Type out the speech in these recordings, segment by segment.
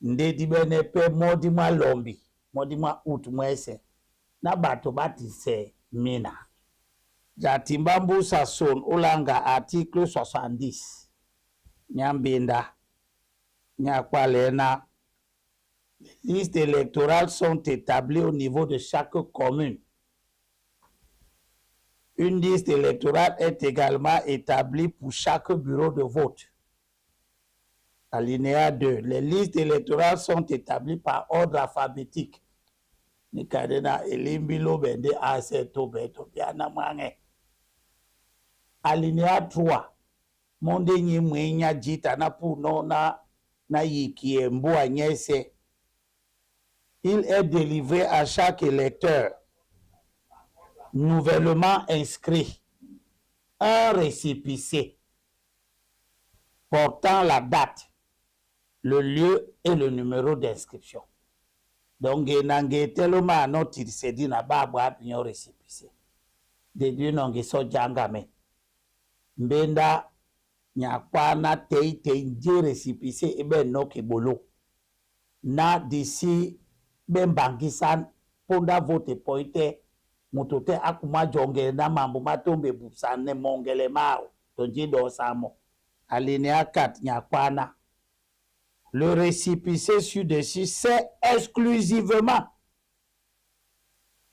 Nde dí ɓɛ́nɛ́ pɛ́ mɔ́ dí mwá lɔmbi, mɔ́ dí mwá août mwɛ́sɛ̄, ná ɓato ɓá tisɛ mina. Dja timba mbusa son ó langa article 70 nya mbenda nya kpalɛna. Les listes électorales sont établies au niveau de chaque commune. Une liste électorale est également établie pour chaque bureau de vote. Alinéa 2. Les listes électorales sont établies par ordre alphabétique. Ni kadena elimbi lobe nde ase to be to biana mwange. Alinéa 3. Monde nyi mwenya jita na puno na na yikie mbua nyese. Il est délivré à chaque électeur nouvellement inscrit un récépissé portant la date, le lieu et le numéro d'inscription. Donc, nange teloma ano tirsedi na babu apinyo récépissé. Déduit nonge so jangame. Mbenda nyakwana tei tei nje récépissé ebe no kebolo. Na d'ici bembangisa ponda vote poite moto te akuma jongele na mambo matombe busane mongele mao tonji dosamo. Alinéa 4 nyakwana. Le récépissé ci-dessus c'est exclusivement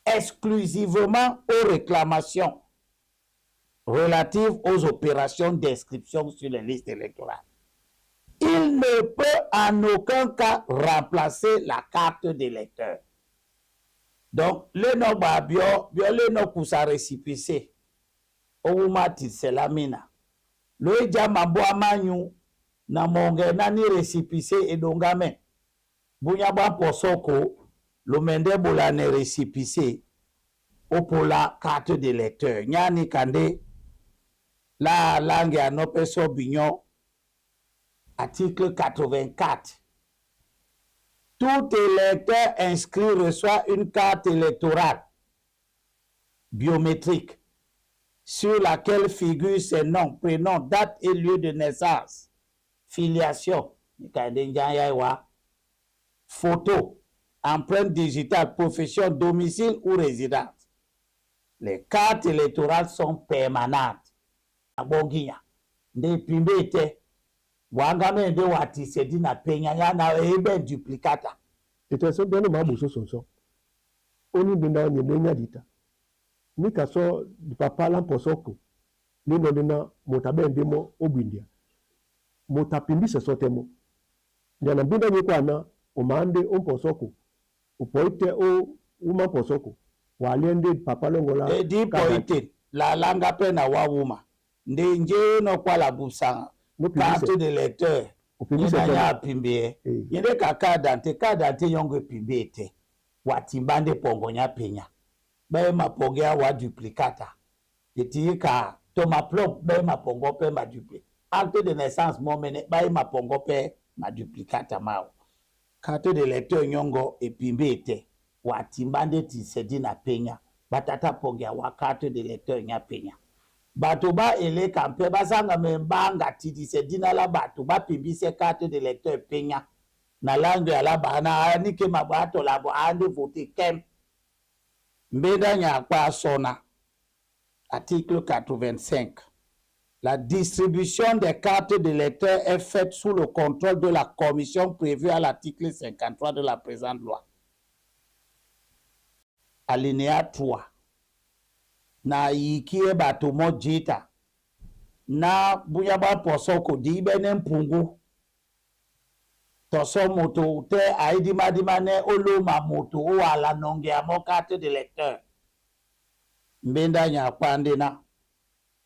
exclusivement aux réclamations relatives aux opérations d'inscription sur les listes électorales. Il ne peut en aucun cas remplacer la carte d'électeur. Donc, le nom bio, bio le nom kusa récépissé. Owuma tiselamina. Le jama bo amanyu na monge nani récépissé edongame. Bunya ba posoko lomende bola ne récépissé opola carte d'électeur. Nyani kande la langue anopeso binyo article 84. Tout électeur inscrit reçoit une carte électorale biométrique sur laquelle figurent ses noms, prénoms, date et lieu de naissance, filiation, photo, empreinte digitale, profession, domicile ou résidence. Les cartes électorales sont permanentes. Abonginya. Nde pimbe te wangame nde watisedi na penya ya na ebe duplicata. Ete so bia no maa boso sonso oni mbenda nye mwenya dita nika so di papa la mposoko ni no na moto abe nde mo obwindia moto apimbisa so temo ndia na mbinda nyekwa na omande omposoko opoite o uma mposoko waliende papa longola. Edi poite la langa pe na wawuma nde nje no kwa la busa carte de lecteur opimbisa ina ya pimbie yende ka carte d'identité, carte d'identité yongo pimbie te watimbande pongo nya penya be mapongo ya wa duplicata eti ka to maplop be mapongo pe ma dupli acte de naissance mo mene be mapongo pe ma duplicata mao carte de lecteur nyongo epimbe te watimbande tisedi na penya batata pongo ya wa carte de lecteur nya penya bato ba eleka mpe basanga me mbanga tidise dina la bato bapimbise carte de lecteur penya na langue ya la bana anike mabato labo ande voter kem mbeda nya kwa sona. Article 85. La distribution des cartes de lecteur est faite sous le contrôle de la commission prévue à l'article 53 de la présente loi. Alinéa 3. Na yikie bato mo jita na bunya ba posoko di bene mpungu toso moto te aidima ne oloma moto o ala nonge ya mo carte de lecteur mbenda nya kwandena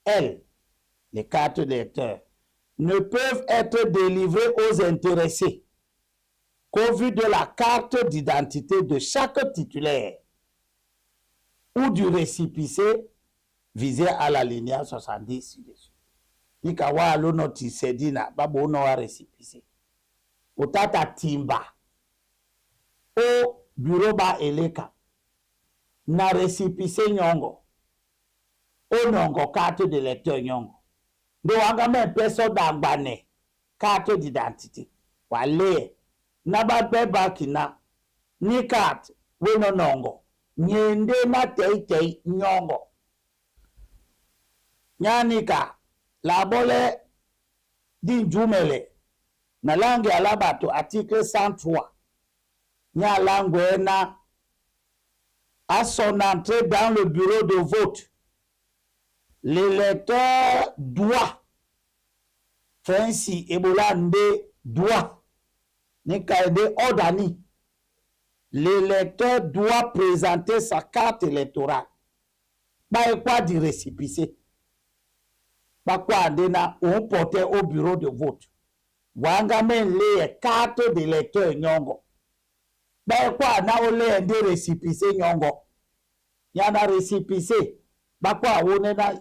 elles, les cartes de lecteur, ne peuvent être délivrées aux intéressés qu'au vu de la carte d'identité de chaque titulaire ou du récépissé visé à la ligne 70 ci-dessus. Ika wa alo no tisedina babo no wa récépissé. Otata timba o bureau ba eleka na récépissé nyongo o nongo carte de lecteur nyongo ndo wanga me peso dangbane carte d'identité wale Na ba baki na ni carte we no nongo nyende na tei tei nyongo nyanika labole di njumele na langue ya labato article 103 nya langue na à son entrée dans le bureau de vote, l'électeur doit Frensi ebola nde doit ni kaide ordani, l'électeur doit présenter sa carte électorale. Ba ekwa di récépissé. Ba kwa nde na on portait au bureau de vote. Wanga men le carte d'électeur nyongo. Ba ekwa na ole nde récépissé nyongo. Ya na récépissé. Ba kwa wone na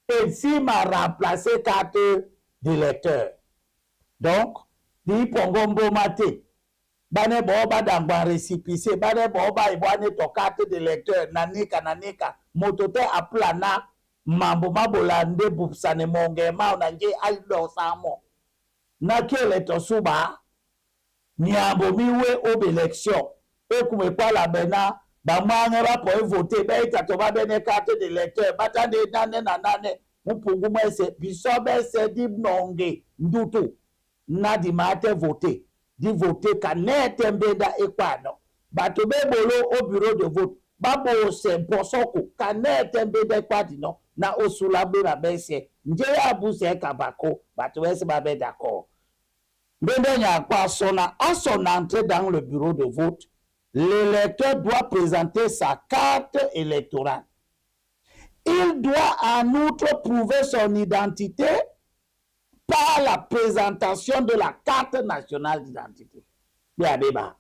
esi ma remplacer carte d'électeur. Donc, di pongo mboma te. Bane bo ba dangba récépissé, bane bo ba ibwane to carte d'électeur nanika nanika moto te aplana mambo mabola nde bupsane monge ma na nje aldo samo. Na kele to suba nyambo miwe ob élection ekume kwa la bena ba mwange ba po voter ba itato ba bene carte d'électeur batande nane na nane mupungu mwese biso bese di nonge ndutu na di mate voter di voter ka nete mbenda ekwano bato be bolo au bureau de vote babo se mposoko ka nete mbenda ekwadino na osula be na bese nje ya buse kabako bato bese ba be d'accord mbenda nya kwa sona à son entrée dans le bureau de vote, l'électeur doit présenter sa carte électorale. Il doit en outre prouver son identité par la présentation de la carte nationale d'identité. Bien, beba.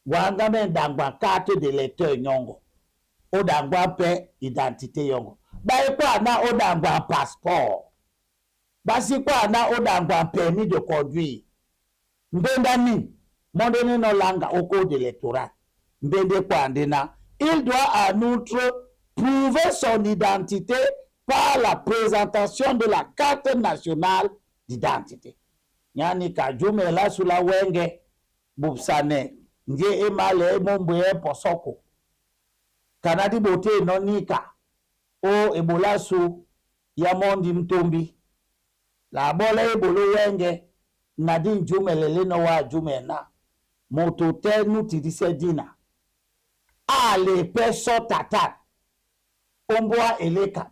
Wanga men dangwa carte d'électeur nyongo. O dangwa pe identité yongo. Ba ekwa na o dangwa passeport. Basi kwa na o dangwa permis de conduire. Mbenda ni mondene no langa au code électoral. Mbende kwa ndena. Il doit en outre prouver son identité par la présentation de la carte nationale d'identité. Yani kajume la sula wenge bubsane nje emale mombe posoko. Kanadi bote nonika o ebola su ya mondi mtumbi. La bola ebolo wenge nadi njume lele no wa jume na moto te nuti dina. Ale peso tata omboa eleka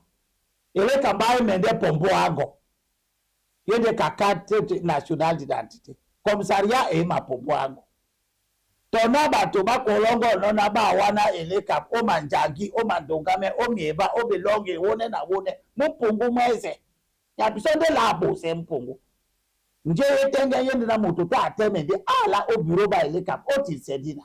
eleka mbaye mende pomboa ago yende ka carte nationale d'identité commissariat e ma pomboa ago tona bato bakolongo nona ba wana eleka o manjangi o mandongame o mieba o belonge wone na wone mupungu mweze ya biso nde labo se mpungu nje etenge yende na moto ta atemende ala o bureau ba eleka o ti sedina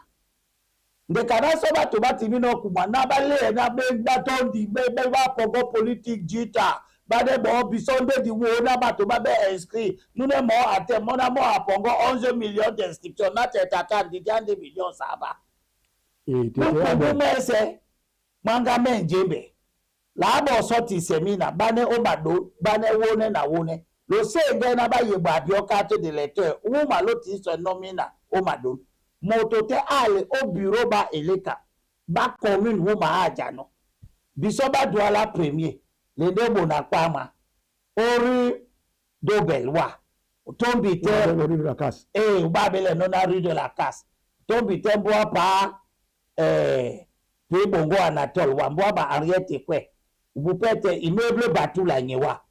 ndekana so bato batimi no kumwa na bale na be batondi be be ba pogo politique jita bade bo biso nde di wo na bato ba be inscrit nous ne mo ate mo na mo apongo 11 millions d'inscriptions na tata ndi 10 millions saba e te mese manga menjembe la bo so ti semina bane o bado bane wone na wone lo se nge na ba yegba bi o carte de lecteur wo ma lo ti so nomina o mado moto te ale au bureau ba eleka ba commune wo ma ajano biso ba Douala premier le ndebo na kwama ori dobelwa tombi te rue de la Casse eh ba bele no na rue de la Casse tombi te mboa pa eh pe bongo Anatole wa mboa ba Henriette kwe ubupete immeuble batula nyewa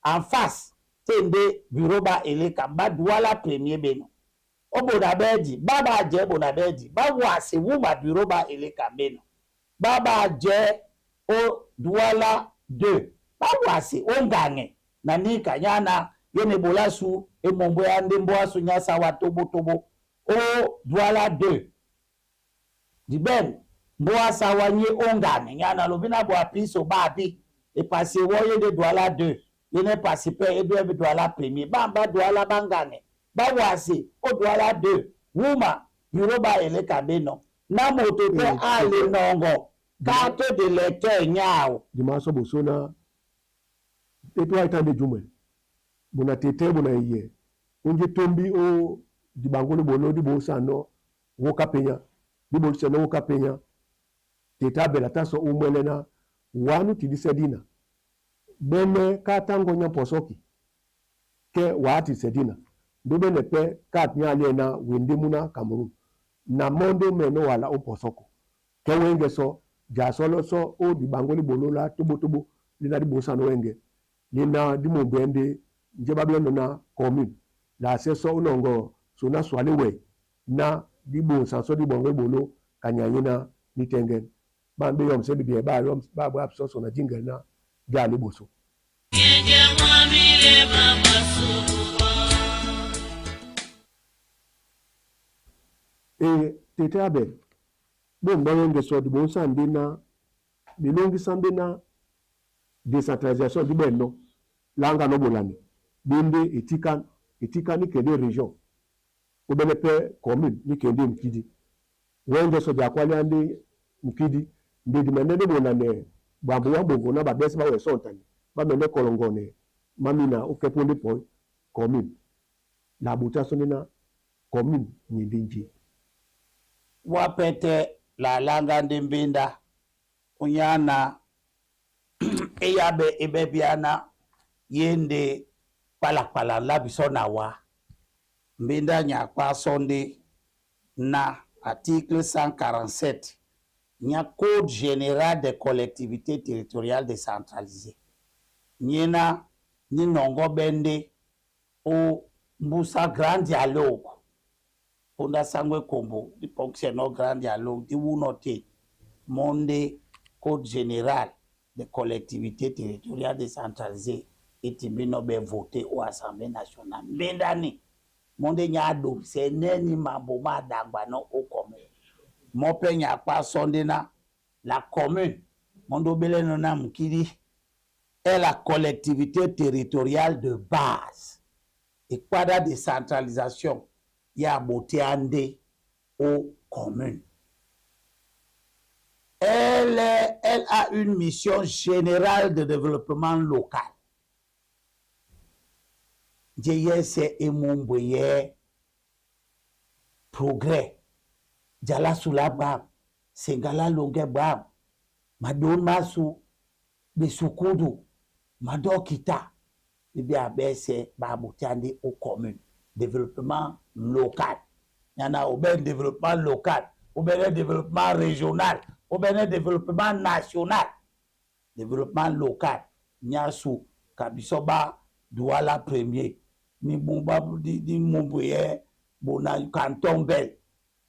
en face tende bureau ba eleka ba Douala premier beno obona bedi baba je bona bedi ba wase wuma bureau ba eleka beno baba je o Douala 2 ba wase ongange na nika nyana yene bolasu e mombo ya ndembo asu nyasa wa tobo tobo o Douala 2 diben mbo asa wanye ongange nyana lobina bo apiso babi e passe woye de Douala 2 yene passe pe e do Douala premier bamba Douala bangane ba wase o Douala 2 wuma bureau ba eleka beno na moto te ale nongo carte de lecteur nyao dimanche bosona eto aitande jume bona tete bona iye onje tombi o dibangolo bolo di bosano Woka penya dibolisɛ woka penya tete Abel ata sɔ umwele na wanu tidisɛ dina bene ka tango nya mposoki ke waati sedina ndo bene pe ka nya aliɛ na wende muna Cameroon na mondo meno wala omposoko ke wenge so jasolo so o dibango libolola tobo tobo lina dibosa no wenge lina dimombende nje babile na commune la seso unongo sona swale we na dibonsa so dibongo bolo kanyanyina nitengen bambe yom se bibie ba yom ba ba so so na jingel na ga liboso. E tete Abel bomba wenge so dibonsa nde na bilongisa nde na décentralisation di beno langa no bolani bende etika etika ni kende région obele pe commune ni kende mkidi wenge so diakwali ande mkidi ndedi mende de bonane bambu wa bongo na babesi bawe sontani bamende kolongone mamina okeponde po commune la buta so na commune nyindi nji wapete la langa ndi mbinda unyana eyabe ebebiana yende kpalakpala labiso na wa mbinda nyakpa sonde na article 147 nya code général des collectivités territoriales décentralisées nyina ni nongo bende o mbusa grand dialogue punda sangwe kombo di fonctionne grand dialogue di wunote monde code général des collectivités territoriales décentralisées etimi no be voté au Assemblée nationale mbindani monde nya do se neni mambo madangba no o commune mope nyakpa sonde na la commune mondo bele no na mkidi est la collectivité territoriale de base et quoi décentralisation ya beauté ande aux communes. Elle a une mission générale de développement local. Djeyese emumbweye progrès. Djala sula bam, sengala longe bam, madon masu, besukudu, madokita. Bibi abese ba ande aux communes. Développement local. Il y en a au ben développement local, au ben développement régional, au ben développement national. Développement local. Nyasu, Kabisoba, Douala premier. Ni Bumba, ni Mumbuye, Bona, Canton Bel,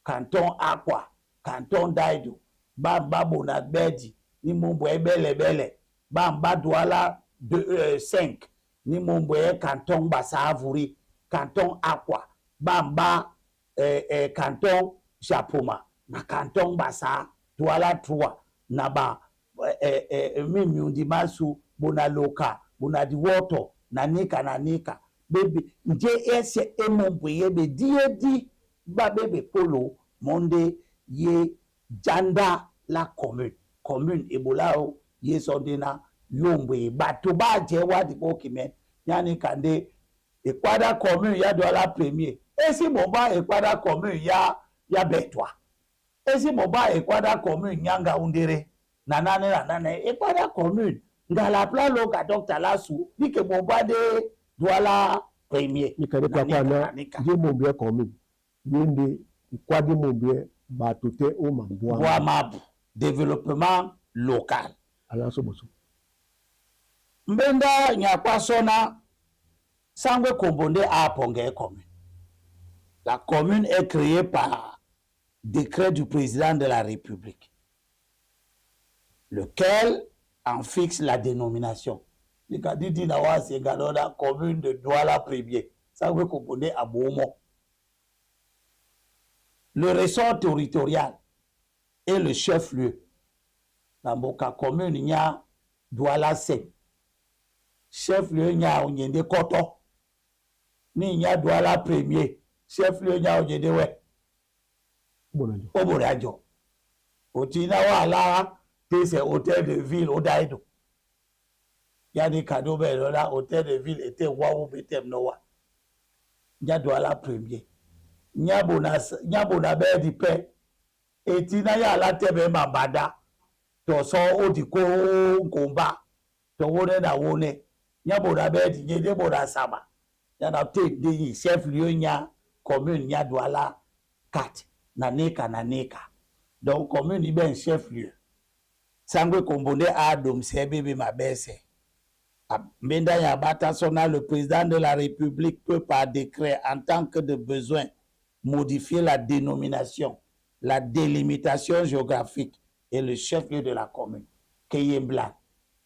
Canton Aqua, Canton Daido, Bamba Bona Bedi, ni Mumbuye Bele Bele, Bamba Douala 5, ni Mumbuye Canton Bassavouri, Canton Aqua, Bamba Canton Japoma, na Canton Bassa, Douala 3, Naba, Mimiundi Masu, Bona Loka, Bona Diwoto, Nanika Nanika, bebe, nje ese emomboye be die ba bebe polo, monde ye janda la commune, commune ebola o, ye sondena, yombwe, bato ba jewa di bokimen, yani kande, Ekwada commune ya Douala premier. Esi moba Ekwada commune ya ya Betwa. Esi moba Ekwada commune nyanga undere. Nanane nanane Ekwada commune ngala pla loka docteur Lasu dike moba de Douala premier. Ni kare kwa kwa na je mombie commune. Yende ikwadi mombie batote o mambwa. Bwa mabu développement local. Ala so boso. Mbenda nyakwa sona Sangwe Kombonde a Pongé commune. La commune est créée par décret du président de la République, lequel en fixe la dénomination. Le dit c'est la commune de Douala premier. Sangwe Kombonde à Beaumont. Le ressort territorial et le chef-lieu. Dans la commune, il y a Douala 5. Chef-lieu, il y a Onyende Koto. Ni nya Douala premier chef lieu nya onyende we Obonajo otina wa la te hôtel de ville odaido yani kado be la hôtel de ville était wa wo betem no wa nya Douala premier Nyabo na bɛɛ pɛ eti na ya ala tɛ bɛ mambada to sɔ o di ko nkomba to wone na wone nyabo na bɛɛ di nye bo na sama yana te de yi chef lieu nya commune nya Douala 4 na neka na neka. Donc commune ibe chef lieu Sangwe Kombo nde a domse bebe mabese. Mbenda ya bata sona, le président de la République peut par décret, en tant que de besoin, modifier la dénomination, la délimitation géographique et le chef-lieu de la commune. Keyembla.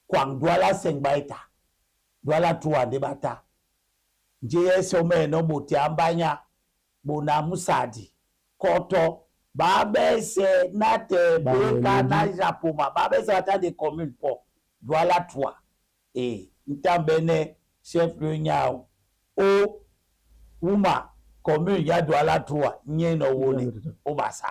Kwang Douala 5 baita. Douala 3 debata. Nje some no bote ambanya bona musadi. Koto babese na te beka na japoma babese ata de commune po Douala 3 e ntambene chef lieu nyao o uma commune ya Douala 3 nye no wone o basa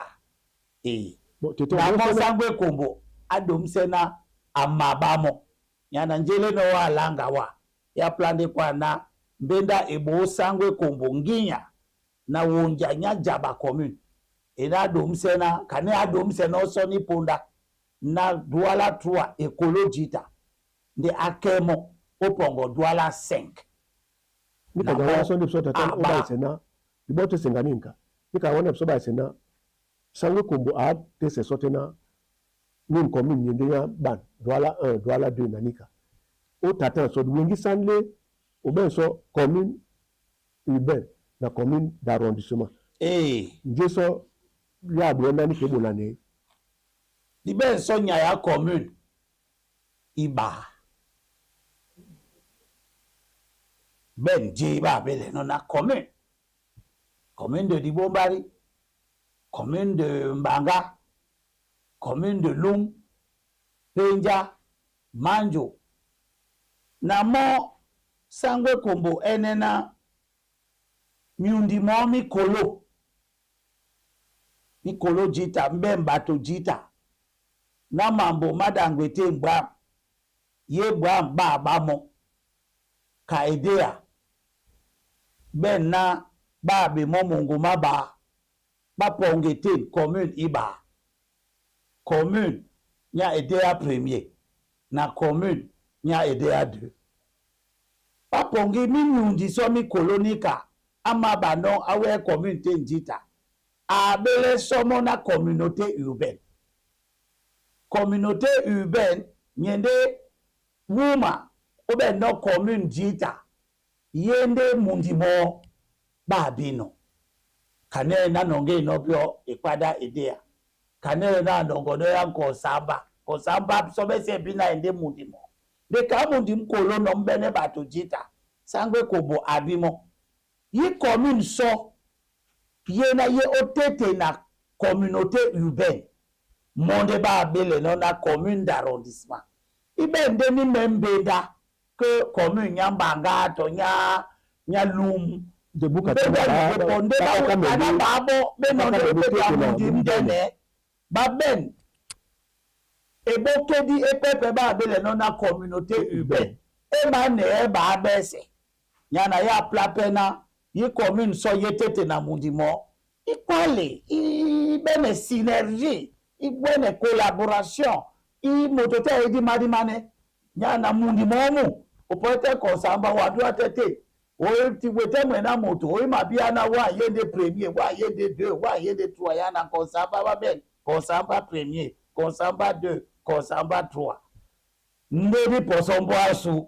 e na mo Sangwe Kombo adomse na amabamo yana njele no wa langa wa ya plande kwa na mbenda ebo Sangwe Kombo nginya na wonja nya jaba commune ena adomse na kane adomse na so ni ponda na Douala 3 ekolojita nde akemo opongo Douala 5. Nika ga so ndi so tata o ba sena ibo te senga ninka nika wana so ba sena Sangwe Kombo a te se sotena ni commune nyende ya ban Douala 1 Douala 2 na nika o tata so wengi sanle o ben so commune urbaine na commune d'arrondissement. Nje so ya bu na ni ke bola ne di ben so nya ya commune iba ben je ba bele no na commune commune de Dibombari, commune de Mbanga, commune de Lung, Penja, Manjo. Na mo Sangwe Kombo enena miundi mo mikolo mikolo jita mbemba to jita na mambo madangwete mbwa ye bwa mba ba mo ka edea ben na ba be mo mungu maba ba pongete commune iba commune nya edea premier na commune nya edea 2 ba pongi mi miundi so mi kolonika ama ba no awe commune te njita abele somo na communauté urbaine. Communauté urbaine nyende wuma obe no commune jita yende mundimo ba bino kane na nonge no bio ipada idea kane na nongo no ya kosamba kosamba so be se bina ende mundimo de ka mundim kolo no mbene bato jita Sangwe Kombo abimo yi commune so ye na ye otete na communauté urbaine monde ba abele no na commune d'arrondissement ibe nde ni membeda que commune nya Mbanga to nya nya Lum de buka ba nde ba na ba bo be no de ba mundi ndene ba ben ebokedi epepe ba abele no na communauté urbaine e ba ne e ba bese nya na ya plapena yi commune so ye tete na mundimo ikwale ibene synergie ibene collaboration i motote edi madi mane nya na mundimo mu opote kosamba wa du atete o ti wete mwe na moto o ma bia na wa ye de premier wa ye de deux wa ye de trois ya na kosamba ba ben kosamba premier kosamba 2 kosamba 3 ndedi posombo asu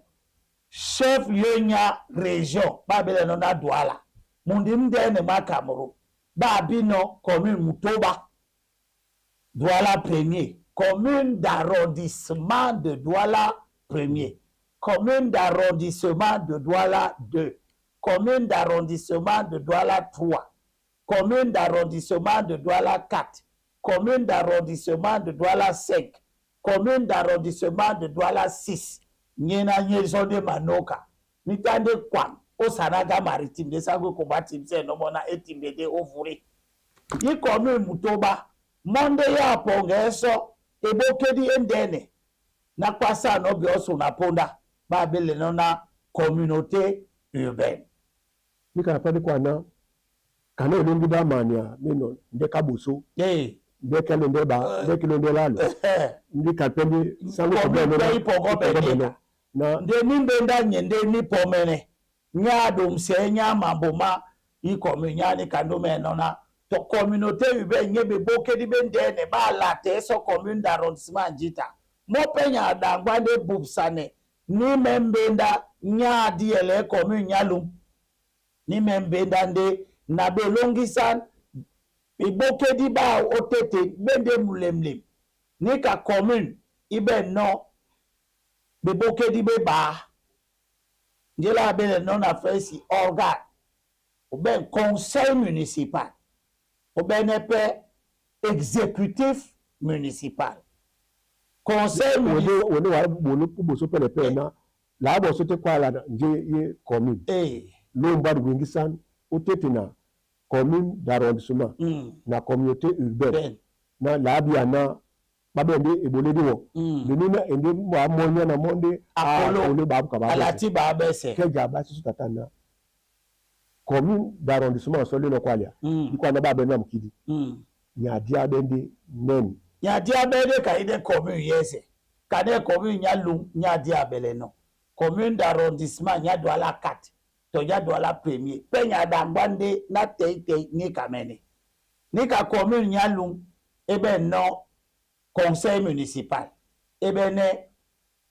chef lieu nya région ba bele no na Douala mundi ndene ma Cameroun ba bino commune Mutoba Douala premier commune d'arrondissement de Douala premier commune d'arrondissement de Douala 2 commune d'arrondissement de Douala 3 commune d'arrondissement de Douala 4 commune d'arrondissement de Douala 5 commune d'arrondissement de Douala 6 nyena nyezo de manoka mitande kwa o Sanaga maritime de Sangwe Kombo timse no mona etimbe de ovure yi commune Mutoba monde ya pongeso ebokedi endene na kwasa no bi oso na ponda ba bele no na communauté urbaine nika na pade kwa na Kana elongi bamanya mino nde kabusu. Nde kelo nde ba nde kelo nde lalo. Ndi kalpendi sango. Commune. Kobeno. Pe ipongo bendeka. Na. Nde ni mbenda nye nde ni pomene nya domse nya mamboma i commune nya ni kando me nona to communauté urbaine nye be bokedi be ndene ba la te so commune d'arrondissement Njita mo pe nya dangba nde bubsane ni me mbenda nya diele commune nyalum ni me mbenda nde na belongisa ebokedi ba otete bende mulemlem ni ka commune ibe no bebokedi be ba nzela bele no na fesi organe ou bien conseil municipal ou bien pe exécutif municipal, conseil municipal. Wone wa bolo boso pele pe na la boso te kwala na nje ye commune. Lomba wingisan otete na commune d'arrondissement na communauté urbaine na la na babende eboledi wo. Nini na ende wa monya na monde. Akolo. Akolo babuka ba. Alati ba bese. Keja ba susu tata na commune d'arrondissement so lelo kwalia. Ikwa na babe na mukidi. Nya dia bende neni. Nyadi abele ka ide commune yese kane commune nya lum nyadi abele no commune d'arrondissement nya Douala 4 to nya Douala premier pe nya dangba nde na tei tei ni kamene ni ka commune nya lum ebe no conseil municipal ebe ne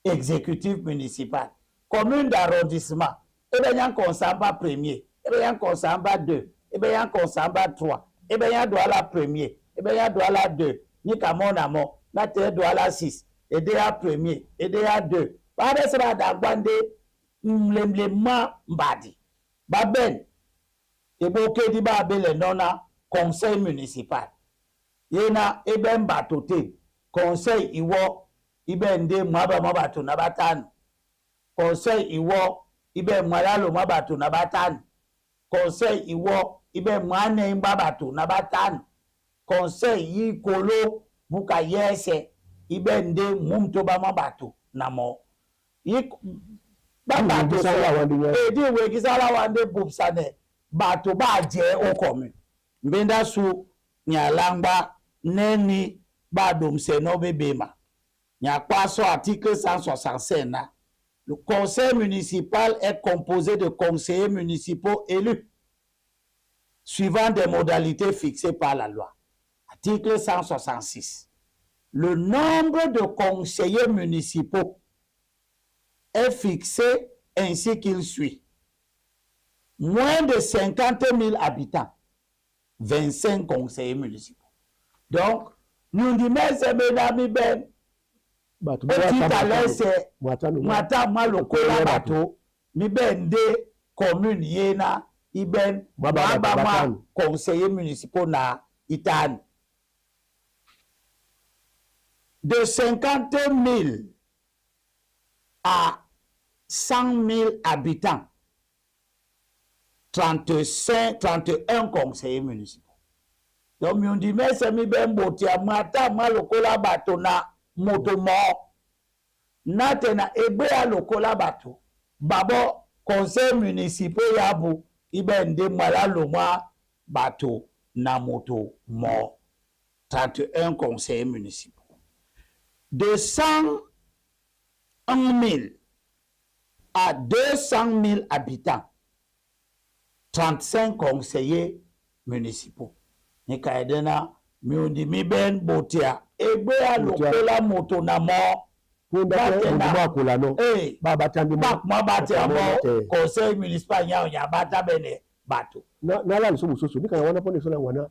exécutif municipal. Commune d'arrondissement ebe nya Nkongsamba premier, ebe nya Nkongsamba 2, ebe nya Nkongsamba 3, ebe nya Douala premier, ebe nya Douala 2, ni ka mona mo na te Douala 6 ede ya premier, ede ya 2 ba be se ba dangba nde mlemle ma mbadi baben ebokedi ba bele nona conseil municipal yena ebe mbato te conseil iwọ ibe nde mwaba mwabato na batano conseil iwọ ibe mwalalo mwabato na batano conseil iwọ ibe mwane mbabato na batano conseil yikolo buka yese ibe nde mumtoba mwabato na mo babato. Wekisala wa nde. Edi wekisala wa nde bubsane bato ba je o commune mbenda su nyalangba neni badomse no bebema nyakpaso. Article 165 na le conseil municipal est composé de conseillers municipaux élus suivant des modalités fixées par la loi. Article 166, le nombre de conseillers municipaux est fixé ainsi qu'il suit: moins de 50 000 habitants, 25 conseillers municipaux. Donc nyundimese benami ben bato. Otitalese. Mwatano. Mwata mwa lokola bato mibe nde commune yena iben Mwaba mwaba bato mwa batano. Conseillers municipaux na itano. De 50 000 à 100 000 habitants, 35, 31 conseillers municipaux. Donc myundimese mibe mboti ya mwata mwa lokola bato na moto mo na te na ebe ya lokola bato babo conseil municipal yabu ibe nde mwalalo mwa bato na moto mo 31 conseillers municipaux. De 101 000 à 200 000 habitants, 35 conseillers municipaux. Ni kaedena miundi miben botia egbe ya Botia. Lokola moto na mo Kunda. Batena. Mundu akola no. Ba batandi mo. Bakuma batia mo. Te. Conseil municipal nya nya bata bene bato. Na nala liso mosusu nika wana mpona esola wana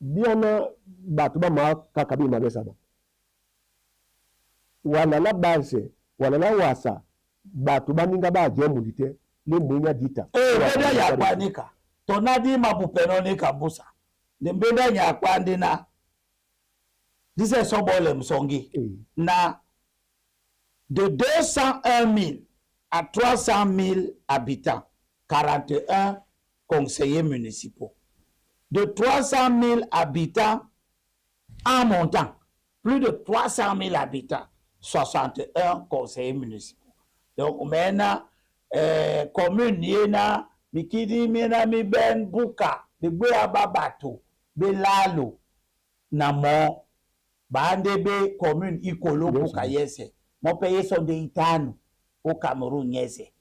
biana bato bama kaka bima besaba walala base walala wasa bato baninga baje muli te le mwenya dita. Mbenda ya kwanika tonadi mabupeno ni kabusa ni mbenda ya kwandina dise sobole msongi. Na de 201 000 à 300 000 habitants, 41 conseillers municipaux. De 300 000 habitants en montant, plus de 300 000 habitants, 61 conseillers municipaux. Donc maintenant, commune yena, mikidi miena mi ben buka. Begbeya ba bato belalo na mo baande be commune ikolo buka yese mo pe yeso nde itanu o Cameroun yese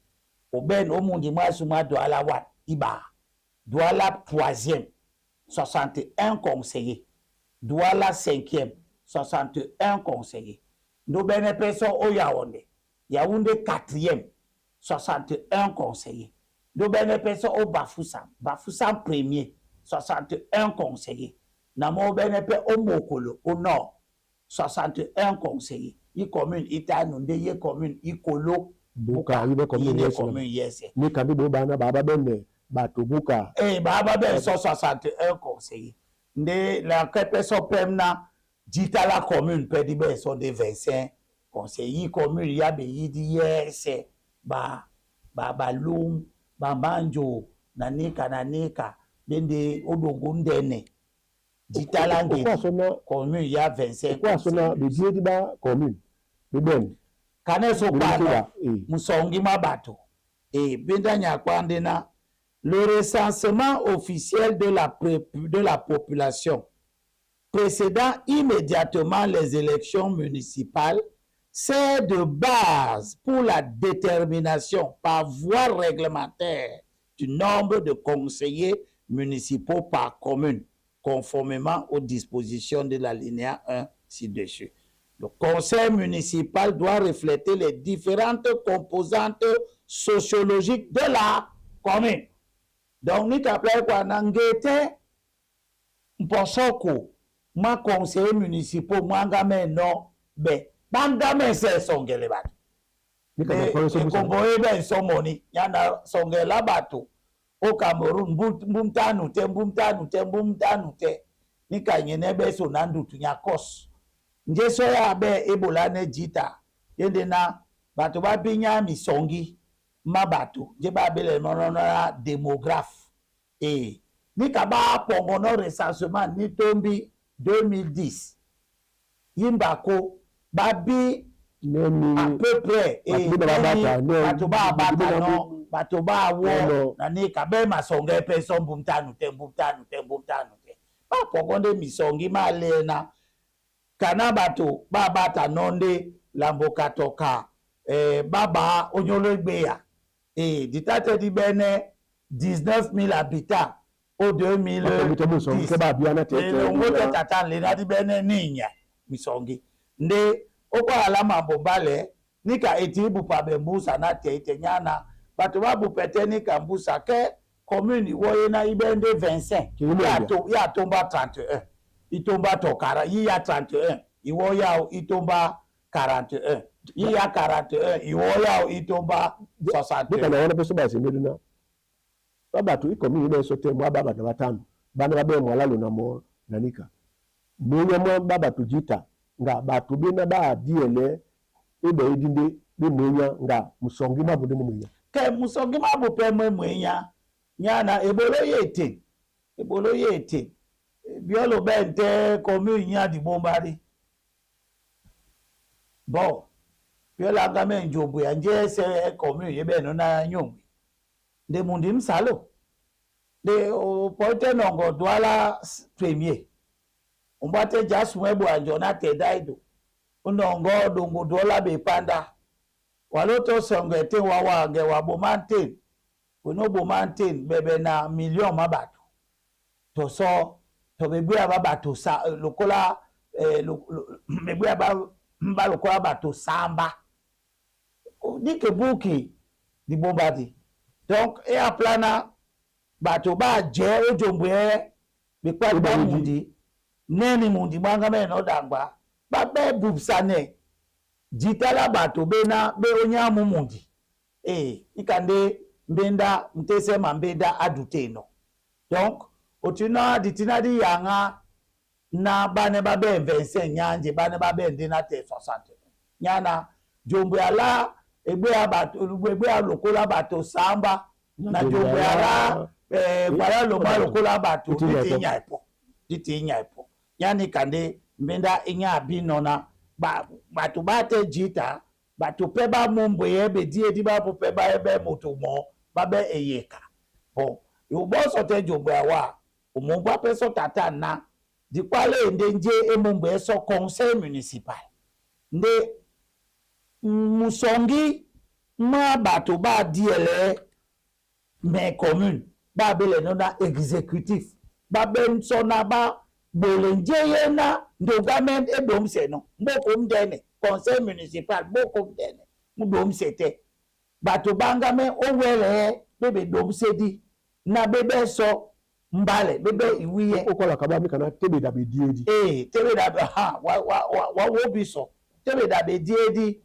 oben omundi mwasu mwa Douala wa iba Douala 3e 61 conseillers, Douala 5e 61 conseillers, ndobene peso o Yaoundé, Yaoundé 4e 61 conseillers, ndobene peso o Bafoussam, Bafoussam premier 61 conseillers, na mo bene pe o Mokolo au nord 61 conseillers. I commune itanu nde ye commune ikolo buka ibe commune yese commune yese ni kambi bo bana baba bene bato buka eh baba ben 161 conseillers nde la kepe so pemna dita la commune pe di ben so de 25 conseillers commune ya be yidi yese ba ba balum ba banjo nanika nanika bende odongo ndene dita la ngeti commune ya 25 kwa sona be die di ba commune be ben kane so kwa musongi mabato et benda nyakwande na le recensement officiel de la population précédant immédiatement les élections municipales sert de base pour la détermination par voie réglementaire du nombre de conseillers municipaux par commune, conformément aux dispositions de l'alinéa 1 ci-dessus. Le conseil municipal doit refléter les différentes composantes sociologiques de la commune. Donc, nous avons quoi nangete mposoko ma conseiller municipal mwanga no be banga me se songele bato. Kombo ebe somoni yana songela bato au Cameroun mbumtanu te mbumtanu te mbumtanu te nika nyene be so na ndutu nyakos. Njeso ya be ebola ne jita yende na bato ba binya misongi ma bato je ba bele no démographe et ni ka ba pongo no recensement ni tombi 2010 yimbako ba bi à peu près et bato ba bata no bato ba wo na ni ka be masonge pe so mbumtanu te mbumtanu te mbumtanu te ba pongo nde misongi malena kana bato ba bata nonde lamboka toka baba onyolo gbeya et ditate di bene 19 000 habitants au 2010 le tata le na di bene ninya misongi nde okwa ala mambo bale nika eti bupa be mbusa na te te nyana bato ba bupete nika mbusa ke commune woye na ibende 25 ya tomba 31 itomba tokara yi ya 31 iwo ya itomba 41 yi ya 41 iwo ya itomba 61 bika na wana peso basi ndina babatu ikomi ile sote mwa baba na batano bana babe mwalalo na mo nanika munya mwa baba tujita nga batu bina ba diele ebe idinde be munya nga musongi mabu de munya ke musongi mabu pe munya nyana ebolo yete biolo bente commune nya di bombari bon biola ngame njombu ya nje se commune yebe no na nyongwe de mundi msalo de o pote nongo Douala premier umbate jasumwe anjo na te daido unongo dongo Douala be panda waloto songete wawa nge wa bomante ono bomante bebe na million mabato to so to bebe ba bato sa lokola bebe ba lokola bato samba dike buki di bombadi donc e a plana bato ba je ojombwe be kwa ba mundi neni mundi mwanga me no dangba ba be bubsane jitala bato be na be onyamu mundi ikande mbenda mtese mambenda aduteno donc otina ditina di yanga na bane ba be 25 nyanje bane ba be ndina te 60 nyana jombo ala egbe abato egbe lokola bato samba na jombo ala kwala lomba lokola bato diti nya ipo yani kande mbenda inya binona ba bato ba te jita bato pe ba mombo yebe die di ba pe ba ebe moto mo ba be eyeka bon yo boso te jombo awa Omombwa mpe so tata na dikwala ende nje emombo eso conseil municipal nde musongi mwa bato badiele me commune babele no na exécutif babenso na ba bole nje ye na ndogame edomse no mboko mdene conseil municipal mboko mdene mudomse te bato bangame owele bebe domse di na bebe so mbale bebe iwiye. Okolaka ba mikana tebe da be diedi. Ee, tebe da be ha wa wa wa wa wo bi so tebe da be diedi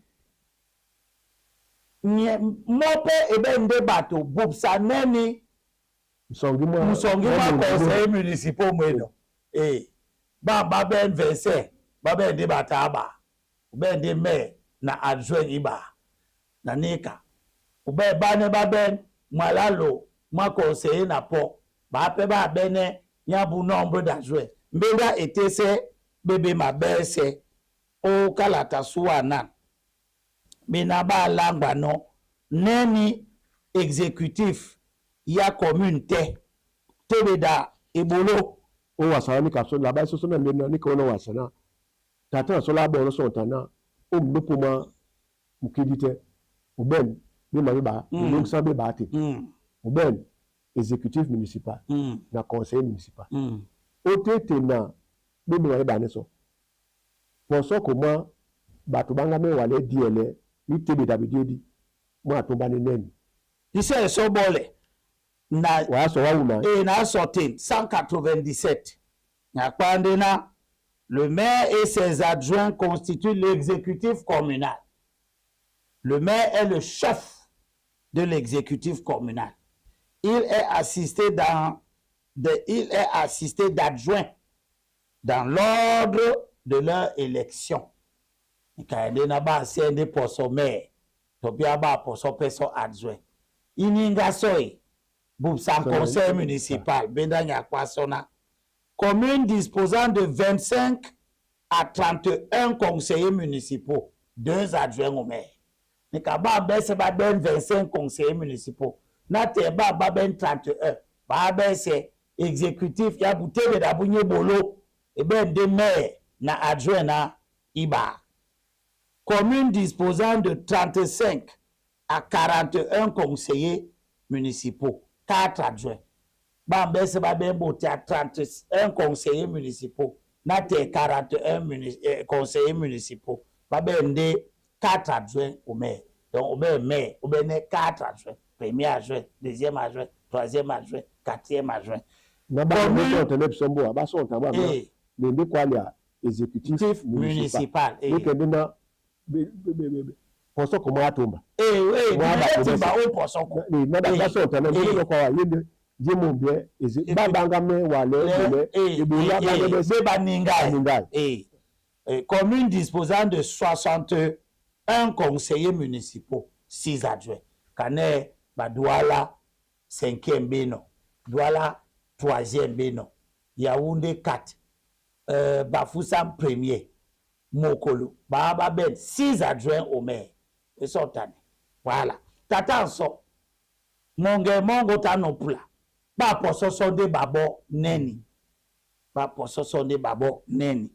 nye mɔpɛ ebe nde bato bubsa neni. Musongi mwa. Musongi mwa conseil municipal mweno ee ba ba ben 25 ba ben nde bato aba be nde maire na adjoint iba na nika ube bane ba ben mwalalo mwa conseiller na po ba pe ba bene nyabu nombre d'adjoint mbenda etese bebe mabese o kalata suwana bena ba langwa no neni exécutif ya commune te tebeda ebolo. O wasana ni kaso la ba soso na ndena ni ko no wasana tata na sola bo no so tana o mlupo ma mukidi te oben be ma ba mm. Sa be ba te oben exécutif municipal na conseil municipal o tete na be ma ba ne so poso ko ma bato banga me wale diele ni tebe da be diedi mo atumba ni neni ise so bole na wa so wa una et na sorti 197 na na le maire et ses adjoints constituent l'exécutif communal. Le maire est le chef de l'exécutif communal. Il est assisté d'adjoints dans l'ordre de leur élection. Ikaende ba sende poso maire, topia ba poso peso adjoint. Ininga soy bubsan conseil municipal benda nyakwasona. Commune disposant de 25 à 31 conseillers municipaux, 2 adjoints au maire. Nikaba bese ba ben 25 conseillers municipaux. Na te ba ba ben 31. Ba bese exécutif ya butebe da bunye bolo et ben de maire na adjoint na iba. Commune disposant de 35 à 41 conseillers municipaux, 4 adjoints. Bambe se ba ben bote à 31 conseillers municipaux, na te 41 conseillers municipaux. Ba ben de 4 adjoints au maire. Donc au maire, au ben 4 adjoints. Premier adjoint, deuxième adjoint, troisième adjoint, quatrième adjoint. Na ba ko te sombo ba so ta ba le ndi kwa lia exécutif municipal. Et que na poso ko ma atumba. Eh eh, ba o poso ko. Ni na ba so ta na ndi ko wa yende je mo bien ba banga me wa le le ba ba ba ninga. Eh commune disposant de 61 conseillers municipaux, 6 adjoints. Kane ba Douala 5e beno, Douala 3e beno, Yaoundé 4, Bafoussam premier, Mokolo, Baba Ben, 6 adjoints au maire. Et sortane. Voilà. Tata so monge mongo tanopula. Ba poso sonde babo neni. Ba poso sonde babo neni.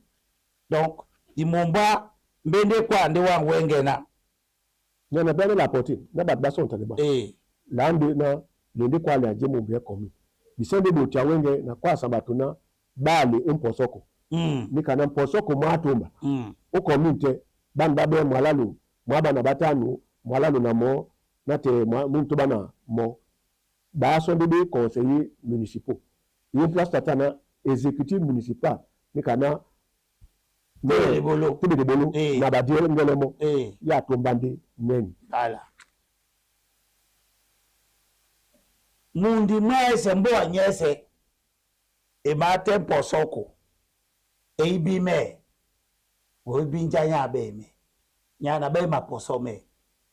Donc, di momba mbende kwa nde wa wenge na. Na bele la porte, na ba ba son tane ba. Eh. La nde na lende kwa le aje mombe komi. Bisende bo tia wenge na kwa sabato na bale umposoko. Ni kana mposoko mwatumba. O komite ban ba be mwalalu, mwaba na batanu, mwalalu na mo, na te muntu bana mo. Ba sonde be conseillers municipaux. Ye place tata na exécutif municipal ni kana bolo tebe de bolo na ba diele ngele mo ya tombande neni. Voilà. Mundi mwese mbo anyese e ma tempo soko e ibi me o ibi njanya be me nyana be ma poso me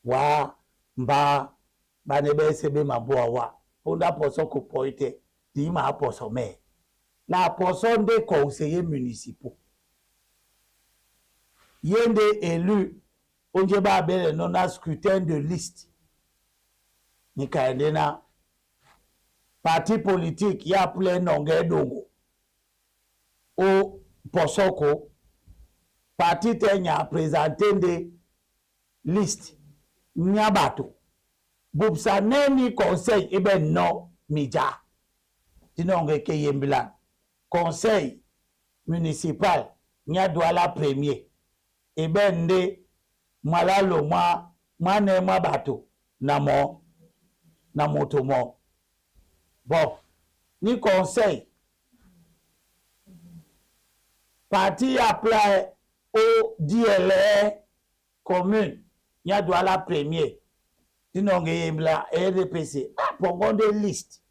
wa mba bane be se be ma boa wa onda poso ko poite di ma poso me la poso nde conseillers municipaux yende élu onje ba bele non na scrutin de liste ni kaende na Parti politique ya plein nonge dongo o posoko parti te nya présenter nde liste nya bato bubsa neni conseil ebe no mija dinonge ke yembila conseil municipal nya Douala premier ebe nde malalo mwa mwane mwa bato na mo na moto mo. Bon, ni conseil parti ya plein o DLR commune nya Douala premier dinonge yembila RDPC apongo nde liste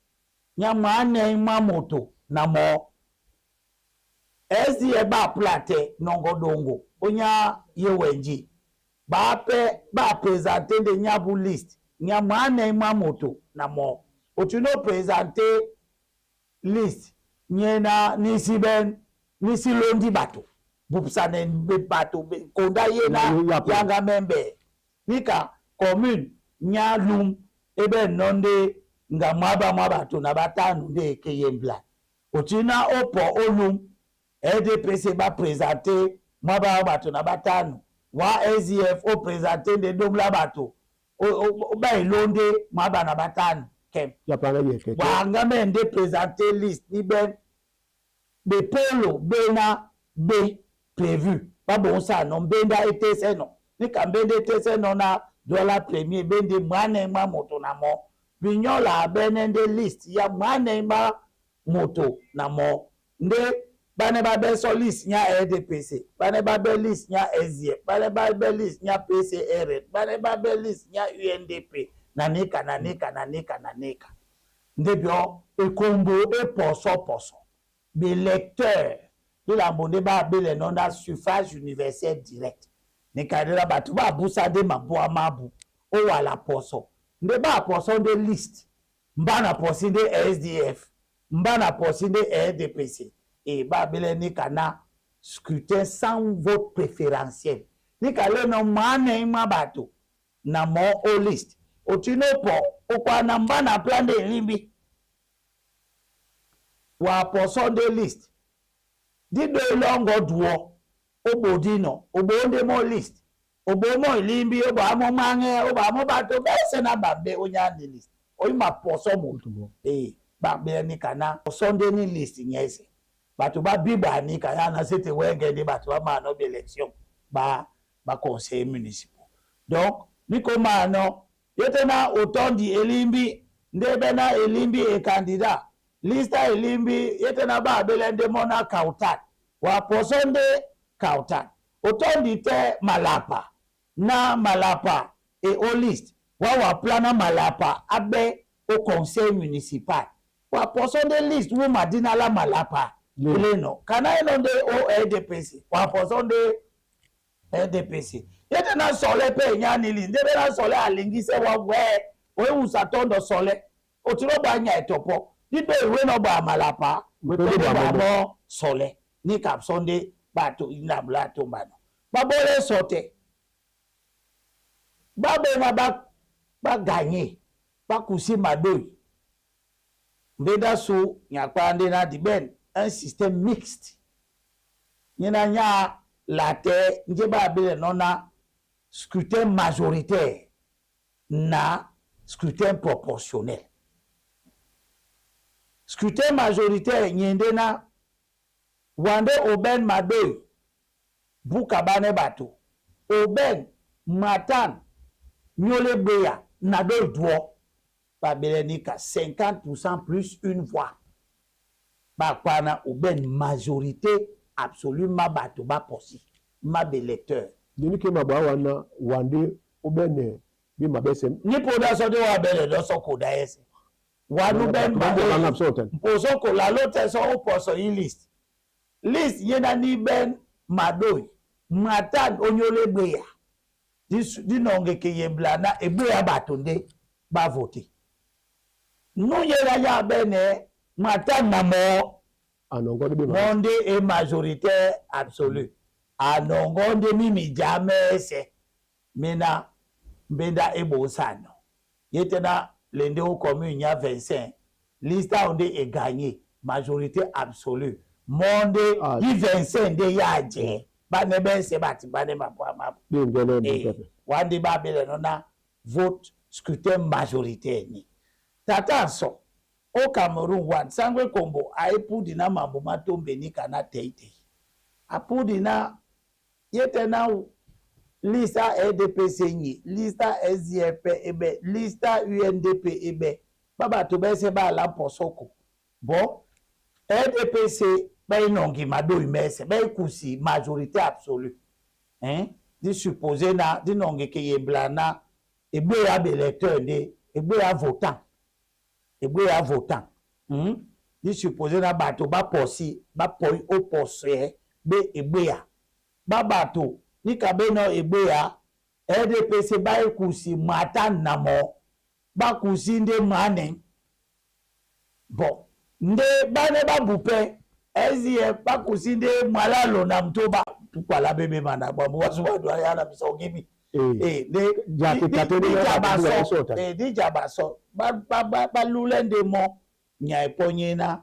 nya mwane mwa moto na mo SDA ba plate nongo dongo onya yewenji ba pe ba présenter nde nyabu liste nya mwane mwa moto na mo otuno présenter liste nyena nisi ben nisi londi bato bupsane be bato be konda yena yanga membe nika commune nya lum ebe nonde nga mwaba mwa bato na batanu nde ke yembla otina opo olum RDPC ba présenter mwaba bato na batanu wa SDF o présenter nde domla bato o ba elonde mwaba na batanu kem Ya pana ye ke. Wa ngame nde présenter liste ni ben be polo bena be prévu ba bon ça non benda etese non ni kambende etese non na Douala premier bende mwane mwa moto na mo binyola bene nde liste ya mwane mwa moto na mo nde bane ba be so liste nya RDPC bane ba be liste nya SDF bane ba be liste nya PCR bane ba be liste nya UNDP na nika na nika na nika na nika nde bio ekombo e poso poso be lecteur lilambo nde ba bele non na suffrage universel direct nikadela bato ba busa nde mabwa mabu o wala poso nde ba poso nde liste mbana posi nde SDF mbana posi nde RDPC e ba bele nika na scrutin sans vote préférentiel nika leno mane ma bato na mo o liste otino po okwa na mbana plan de limbi wa poso nde liste dido ilongo duo obodino obonde mo liste obomo ilimbi obo amo mange obo amo bato bese na bambe onyani liste oyima poso moto e bambe ni kana sonde ni liste nyese bato ba biba ni kana na sete wenge ni bato ba mano be élection ba ba conseil municipal donc ni komano yete na otondi elimbi ndebe na elimbi e candidat lista elimbi yete na ba bele nde mona kautat wa poso nde kautat otondi te malapa na malapa e o liste wa wa plana malapa abe au conseil municipal wa poso nde liste wo madina la malapa leno kana eno nde o RDPC wa poso nde RDPC yete na sole pe nyani li ndebe na sole alingise wa we oyewusa tondo sole otiro ba nya etopo dido iwe no ba malapa Mpe ba ba mo sole ni kapsonde bato inabla tombano babole sote babena ba ba gagner ba kusi madoi ndeda so nyakpa nde na diben un système mixte nyina nya la terre nje ba bele nona scrutin majoritaire na scrutin proportionnel. Scrutin majoritaire nyende na wande oben madoi buka bane bato oben matan nyole beya na do duo ba bele ni ka 50% plus une voix ba kwana oben majorité absolue ma bato ba posi ma électeur Deni ke mabwa wana wande obene bi mabese ni poda so de wa bele do so ko da ese wanu ben banga madoi soten. mposo ko la lo te so o poso yi list list yena ni ben madoi matan onyole gbeya di nonge ke yembla na egbeya bato nde ba voter nu yera ya bene matan na mo Anongo de bi ma. monde est majoritaire absolue anongo nde mimi jamese mina mbenda ebosano yete na lende o commune ya 25 Liste awo nde egagner majorité absolue mɔ nde Ah. yi 25 nde ya jɛ bane bɛsɛ bati bane mabwa mabo. Be ngene Eh, mbuta. wande babele na vote scrutin majoritaire ni tata so o Cameroon wan sangwe kombo aepudi na mambo matombe ni kana teitei apudi na yete na lista RDPC nyi lista SDF ebe lista UNDP ebe babato bese bala mposoko bon RDPC bainongi madoi mese baikusi majorité absolue, hein? Di supposé na di nongi ke yembla na egbe ya baélecteur nde egbe ya votant, egbe ya votant, Di supposé na bato baposi bapoi opose be egbe ya babato nika beno egbe ya RDPC baekusi mata namo bakusi nde mane bon nde bane babupe SDF bakusi nde mwalalo na mtoba tukwala bebe mana bwambo wasu wadu ayana bisongimi. Eh. Eh, nde Ja, ke katoni di na jaba ba so sota. Eh, di jaba so ba ba ba balule nde mo nya eponye na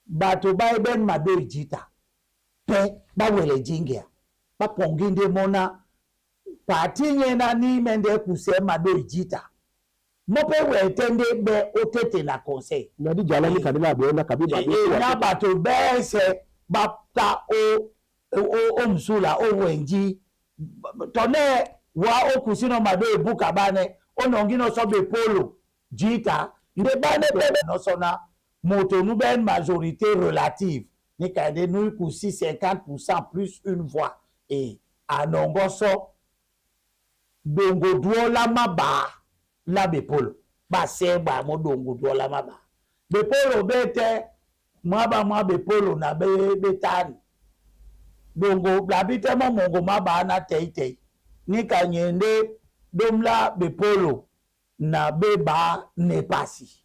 bato ba eben mado ijita pe bawele jingia bapongi nde mona parti nye na n'ime nde kuse mado ijita mope wete nde be otete na conseil. Na di jala ni kadila be na kabi ba. Eh, eh, na bato bɛɛ bata o o musula o wenji tɔnɛ wa o kusi na ma do ebuka bane o nɔngi na sɔ be polo jita nde bane bɛ nɔsɔ na moto nu bɛ majorité relative ni ka de nu kusi 50% plus une voix et anɔngɔ sɔ dongoduɔ la ma ba la be polo ba sɛ gba mo dongoduɔ la ma ba be polo bɛ tɛ mwaba mwa be polo na be be tani dongo labi tɛ mɔ mongo ma ba na tɛi tɛi ni ka nyende domla be polo na be ba ne pasi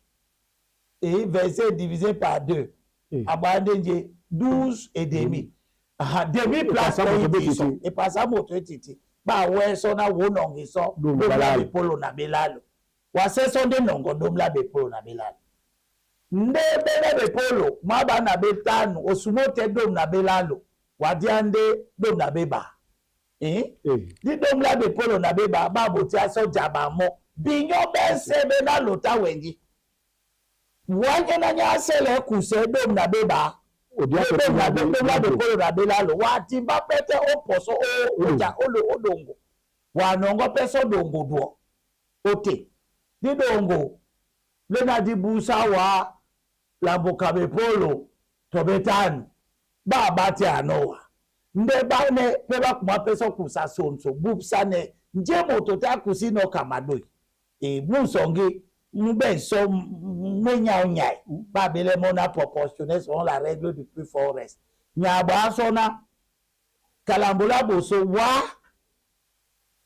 et verset divisé par deux. Eh. Abandonné 12 et demi. Aha, demi place Epasa moto tɛ be so titi. Epasa moto etiti ba wɛ sɔ na wo nɔngi sɔ Dom domla balalo. Be polo na be lalo wa se sɔ nde nɔngɔ domla be polo na be lalo nde bene be polo ma ba na be tanu osumo tɛ dom na be lalo wadia nde dom na be ba, eh? Eh. Di dom la be polo na be ba ba bo ti asɔ dzaba mɔ binyo bɛ se be na lota wɛnji wanye na nya se le kuse dom na be ba. Odi ape dom na na be dom la be polo na be lalo wati ba pɛtɛ o pɔsɔ o Mm. o dza o lo o dongo wa nɔngɔ pɛsɔ dongo doɔ o te di dongo lena di busa wa lamboka be polo tɔbe tanu ba ba ti anɔ wa nde ba ne pe ba kuma pɛsɔ kusa sonso bubsa ne nje moto te akusi nɔ kamadoi e musongi mube sɔ menya ba bele mona proportionnel selon la règle du plus fort reste nyagba sɔna kalambola boso wa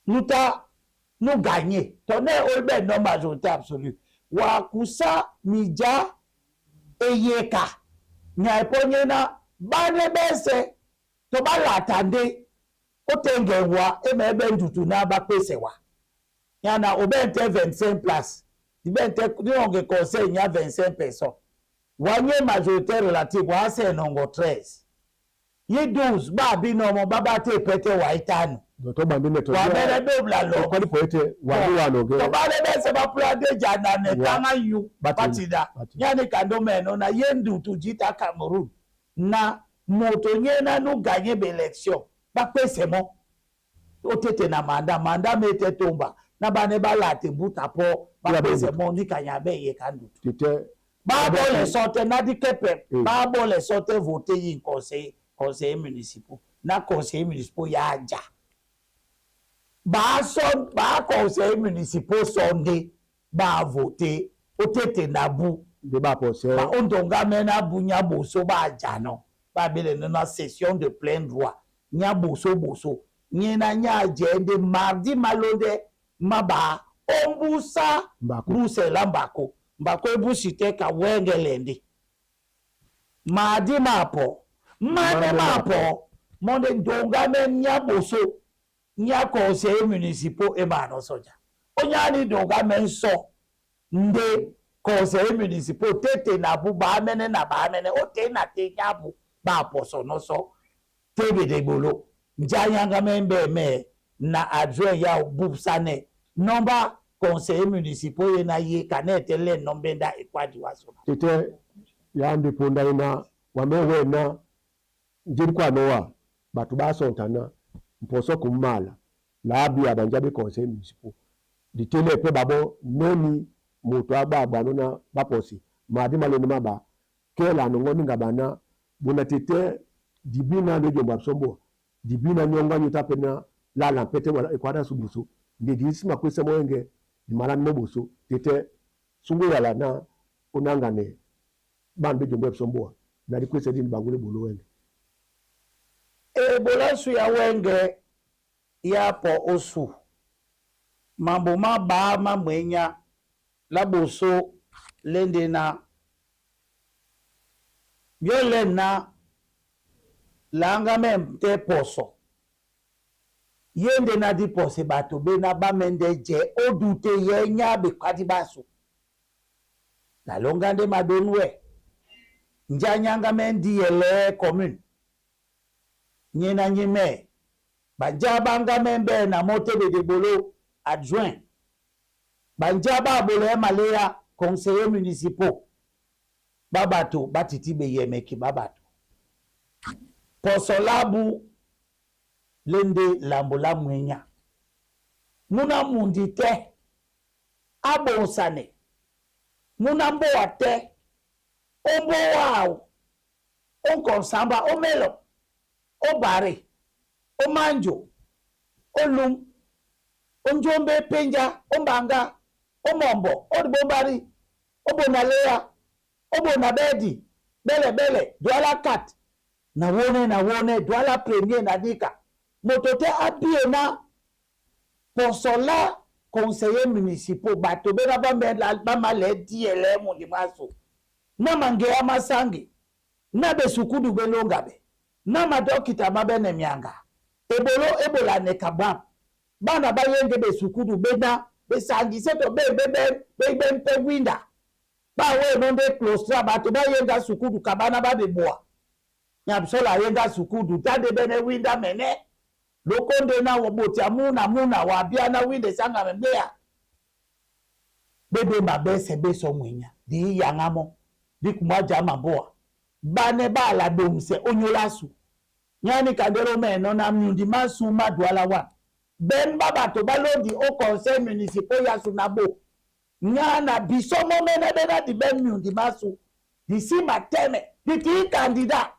nuta nu gagner tɔnɛ olbɛ non majorité absolue wa kusa mija eyeka nya eponye na bane bɛsɛ to ba lata nde otenge wa eme ebe ndutu na ba pese wa yana obe nte 25 place ibe nte nonge conseil nya 25 personnes wanye majorité relative wa se nongo 13 ye 12 ba bi no mo baba te pete wa itanu. To bambi ne to. Wa mere dobla lo. Kwali poete wa ni wa no ge. To ba le bese ba pula de jana ne tanga yu Batida. Batida yani kando meno na ye ndutu jita Cameroon na moto nye na nu gagner be élection ba pese mo o tete na manda manda mete tomba na bane ba late buta po ba Ya pese be mo ni kanya be ye kandutu. Tete. Ba bo le sorte na di kepe Mm. ba bo le sorte voter yin conseiller municipal na conseiller municipal ya ja ba so ba conseiller municipal sonde ba voter o tete na bu De ba po se. Ba ondonga me na bu nya boso ba ja no ba bele no na session de plein droit nya boso boso nye na nya je de mardi malonde maba ombusa. Mbako. Busela mbako mbako ebusi te ka wengelendi madi mapo mane Mane mapo monde ndonga me nya boso nya conseiller municipal e ma no soja onyani ndonga me nso nde. Conseiller municipal tete na bu baamene na baamene o te na te nyabu ba poso no so tebe de bolo njanyanga membe me na adjoint ya bubsane nomba conseiller municipal ye na ye kana tele nombenda ekwadi waso. Tete ya ande ponda ina wamewe na njiri kwa noa batu basontana mposo kumala labi abanja be conseil municipal ditele pe babo noni moto ababa nona baposi madi maloni maba kela nongo ninga bana bona tete dibina ndo jomba sombo dibina nyonga nyuta pena lala pete wala ekwada subusu ndi disima kwese moyenge di malani mobusu tete sungu yala na onangane bambe jomba sombo na dikwese di bangule bolo wenge. Ebola su ya wenge ya po osu mambo maba mamwenya laboso lende na biole na langa mem te poso yende na di pose bato be na ba mende je odute ye nya be kwadi baso na longa nde madonwe njanyanga mendi yele commune nyena nyime banja banga membe na mote de bolo adjoint banja ba bolo malea conseiller municipal babato batiti be yemeki babato posolabu lende lambola mwenya muna mundi te abonsane muna mboa te omboa onkonsamba omelo obare omanjo olum onjombe penja ombanga omombo odibombari obonalea obonabedi bele bele douala 4 na wone douala premier na dika moto te apie na posola conseiller municipal bato bena ba male diele mundi maso na mangea masangi na besukudu belongabe na madokita mabene mianga ebolo ebola nekaba bana bayenge besukudu bena besangi seto be be be be mpe winda ba we nonde claustra bato bayenga sukudu kabana ba beboa nyabsola yenga sukudu tande bene winda mene lokonde na wobotia muna muna wabia na winde sanga membea bebe mabese beso mwinya di yangamo di kumwaja mamboa bane bala domse onyolasu nyani kandelo meno na myundi masu madwala wa ben babato balondi au conseil municipal ya sunabo nyana bisomo mene bena di ben myundi masu disi mateme di ti candidat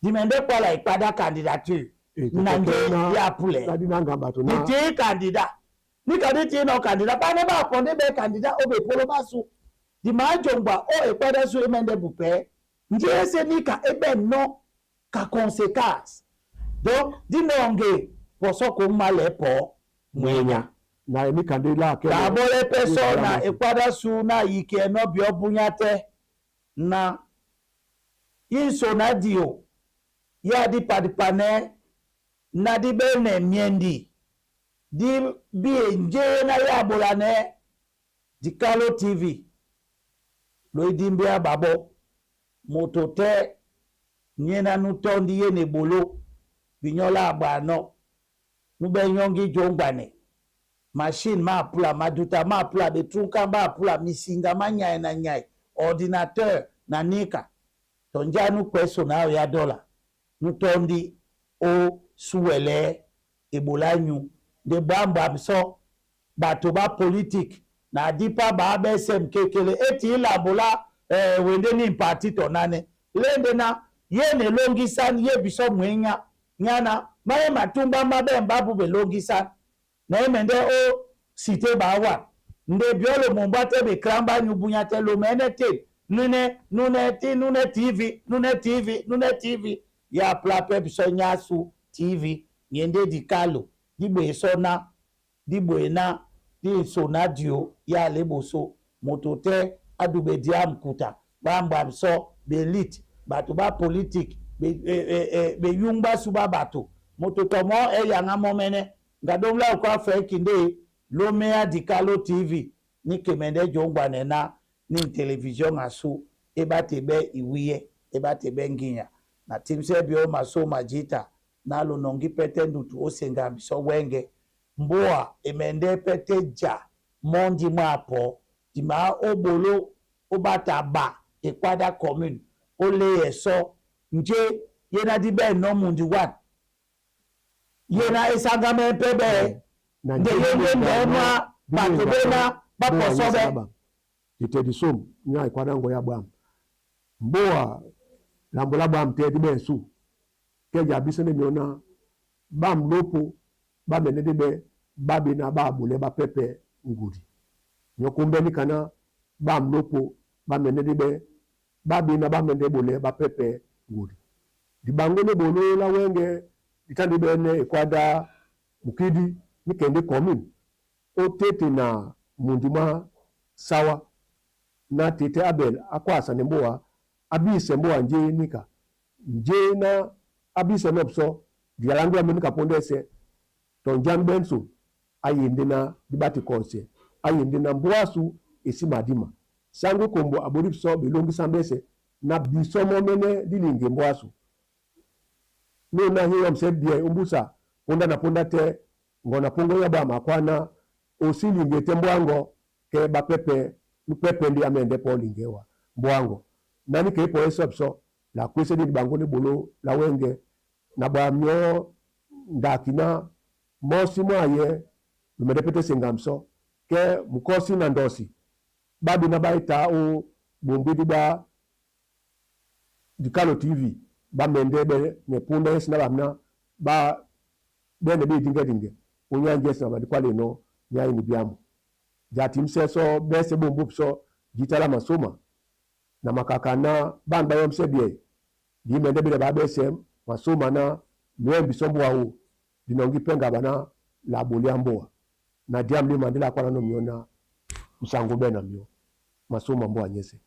di mende kwa la ipada candidature nande ya pule di ti candidat ni kadi ti no candidat bane ba konde be candidat obe polo masu di majongba o ekwada su emende bupe njese nika ebe no ka conséquence donc di nonge poso ko male po mwenya na emi kande la ke ka bole peso na ekwada su na yike no bi obunya te na inso na dio ya di padipane na di bene miendi di bi nje na ya bolane di Kalo TV loidi mbia babo moto te nyena nutondi ye ne bolo binyola abano nube nyongi jongwane machine ma pula maduta ma pula betrunka ma pula misinga manyai na nyai ordinateur na nika tonja nu kweso na ya dollar nutondi o suwele ebola nyu de bamba so bato ba politique na dipa ba BSM kekele eti labola wende ni parti tonane lende na ye ne longisan ye biso mwenya nyana maye matumba mabe mbabu be longisan na emende o cité bawa nde biolo momba te be kramba nyubunya te lo mene te nune nune ti nune TV nune TV nune TV ya plape biso nyasu TV nyende dikalo dibwe sona dibwe na di sona dio ya leboso moto te adube diam kuta bamba biso belit bato ba politique be yungba suba bato moto tomo e yanga momene ngadomla ko afa kinde lomea dikalo TV Ní ke mɛndɛ́ jǒŋgwanɛ ná ní television asu e ɓá te ɓɛ́ iwíyɛ́, e ɓá te ɓɛ́ ŋginya. Na timsɛ byɔ́ masôma jǐta na lunɔŋgí pɛ́tɛ́ ndutu ó seŋgambisɔ wɛ́ŋgɛ̄. Mbóa e mɛndɛ́ pɛ́ tɛ́ ja mɔ́ndi mwá apɔ́, di maá ó ɓoló ó ɓáta ɓa Ekwada commune ó léyɛ sɔ́ njé ye na di ɓɛ̂n nɔ́ mundi wan. Ye na é sáŋgámɛ́ pɛ́ ɓɛ́ nde ye ye ndɛ̌ mwá ɓato ɓéná ɓá pɔsɔ́ ɓɛ́. Tete di som nya Ekwada ngo ya bwam. Mboa lambo la bwam te di bensu. Ke ja bisene miona bam lopo ba mene de be ba bina ba bule ba pepe ngudi. Nyokumbe ni kana bam lopo ba mene de be ba bina ba mene bule ba pepe ngudi. Di bango ne bolo la wenge ditandi bene Ekwada mukidi ni kende commune. O tete na mundima sawa na tete Abel akwasa ne mboa abise mboa nje nika nje na abise nopso dialangu ya menika pondese tonjan benso ayende na dibati konse ayende na mboasu esi madima sango kombo aboripso belongi sambese na bisomo mene dilinge mboasu no na hiyo mse bie umbusa ponda na ponda te ngona pongo ya ba makwana osilinge te mbwango ke bapepe lupepe ndi amende po lingewa mbwango nani ke po esopso la kwese di bango ne bolo la wenge na ba myo ndakina mosi mwaye lumedepete sengamso ke mukosi na ndosi babi na baita o bombidi ba dikalo TV ba mende be ne punda yesi na bamna ba bene bi dinge dinge onyanje na badikwale no nyai ni biamu jati mseso bese bombu so jitala masoma na makaka na bamba yo msebie di mende bile ba bese masoma na mwembi sombo wao dinongi penga bana la bolia mboa na diamli mandela kwa no miona msango bena mio masoma mboa nyese.